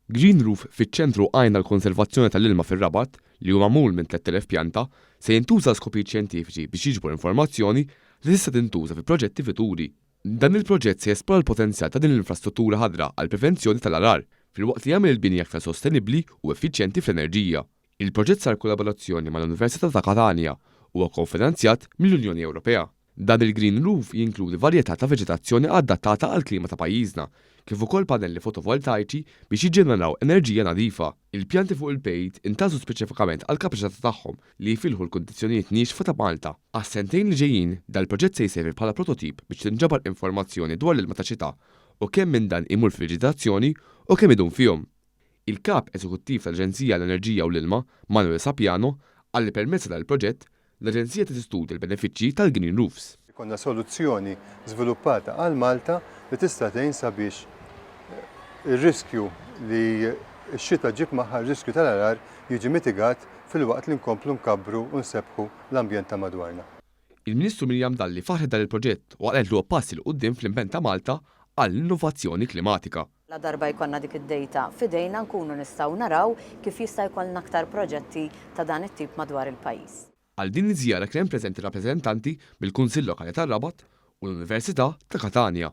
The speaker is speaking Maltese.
Green Roof fiċ-Ċentru Għajn għall-Konservazzjoni tal-Ilma fir-Rabat, li hu magħmul minn 3,000 pjanta, se jintuża għal skopijiet xjentifiċi biex jiġbor informazzjoni li tista' tintuża fi proġetti futuri. Dan il-proġett se jesplora l-potenzjal ta' din l-infrastruttura ħadra għall-prevenzjoni tal-għargħar, filwaqt li jagħmel il-bini aktar sostenibbli u effiċjenti fl-enerġija. Il-proġett sar kollaborazzjoni mal-Università ta' Catania u huwa kofinanzjat mill-Unjoni Ewropea. Dan il-green roof jinkludi varjetà ta' veġetazzjoni adattata għall-klima ta' pajjiżna, kif ukoll pannelli fotovoltajċi biex jiġġeneraw enerġija nadifa. Il-pjanti fuq il-pejt intgħażlu speċifikament għall-kapaċità tagħhom li jifilħu l-kundizzjonijiet niexfa ta' Malta. Għas-sentejn li ġejjin, dal-proġett se jservi bħala prototip biex tinġabar informazzjoni dwar l-ilma ta' xita u kemm minn dan imur fil-veġetazzjoni u kemm idum fihom. Il-Kap Eżekuttiv tal-Aġenzija għall-Enerġija u l-Ilma, Manuel Sapiano, qal li permezz ta' dan il-proġett, l-Aġenzija qed tistudja l-benefiċċji tal-green roofs. Ikollna soluzzjoni żviluppata għal Malta li tista' tgħin sabiex ir-riskju li x-xita ġġib magħha, r-riskju tal-għargħar jiġi mitigat filwaqt li nkomplu nkabbru u nsebbħu l-ambjent ta' madwarna. Il-Ministru Miriam Dalli faħħret dan il-proġett u qalet li huwa pass 'il quddiem fl-impenn ta' Malta għall-innovazzjoni klimatika. Ladarba jkollna dik id-data f'idejna nkunu nistgħu naraw kif jista' jkollna aktar proġetti ta' dan it-tip madwar il-pajjiż. Għal din iż-żjara kien hemm preżenti rappreżentanti mill-Kunsill Lokali tar-Rabat u l-Università ta' Katanja.